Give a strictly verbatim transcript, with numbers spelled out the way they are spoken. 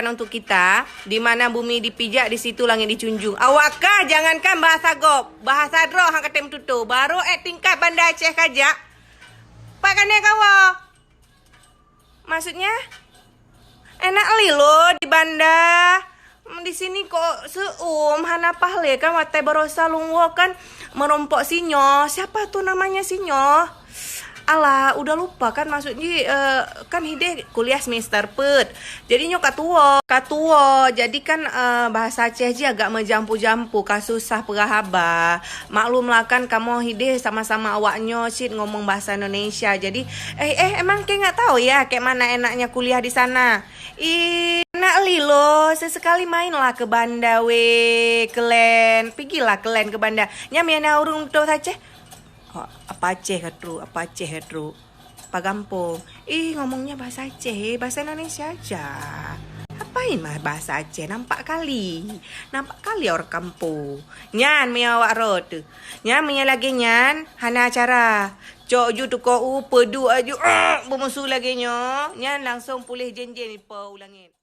Untuk kita, di mana bumi dipijak, di situ langit dijunjung. Awak kah jangankan bahasa gob, bahasa droe han katem tutoe. Baru eh tingkat Banda Aceh kajak. Pak kane kawa. Maksudnya? Enak lilo di Banda. Di sini kok seuum hana pahle kan, watèe barosa lôn woe kan merompok sinyoe. Siapa tuh namanya sinyoe? Alah, udah lupa kan, maksud jih, eh, kan hideh kuliah semester peuet. Jadi nyoe ka tuwoe, ka tuwoe. Jadi kan, eh, bahasa Aceh jih agak meujampu-jampu, ka susah peugah haba. Maklumlah kan kamoe hideh sama-sama awak nyoe cit ngomong bahasa Indonesia. Jadi, eh, eh, emang kek nggak tahu ya, kayak mana enaknya kuliah di sana? Ih, nak lilo, sesekali mainlah ke Banda weh, kelen. Pigilah kelen ke Banda. Nyan meunan ureueng tutoe Aceh. Oh, apa Aceh ka trok, apa Aceh ka trok. Apa gampông. Ih, ngomongnya bahasa Aceh, eh, bahasa Indonesia aja. Apain mah bahasa Aceh, nampak kali. Nampak kali orang kampung. Nyan meunyo awak rot tu. Nyan meunyo lagèe nyan, hana acara. Cok ju tuko u, peuduk aju, ah, beumusu lagèe nyoe. Nyan langsung puléh jén-jén ipo u langét.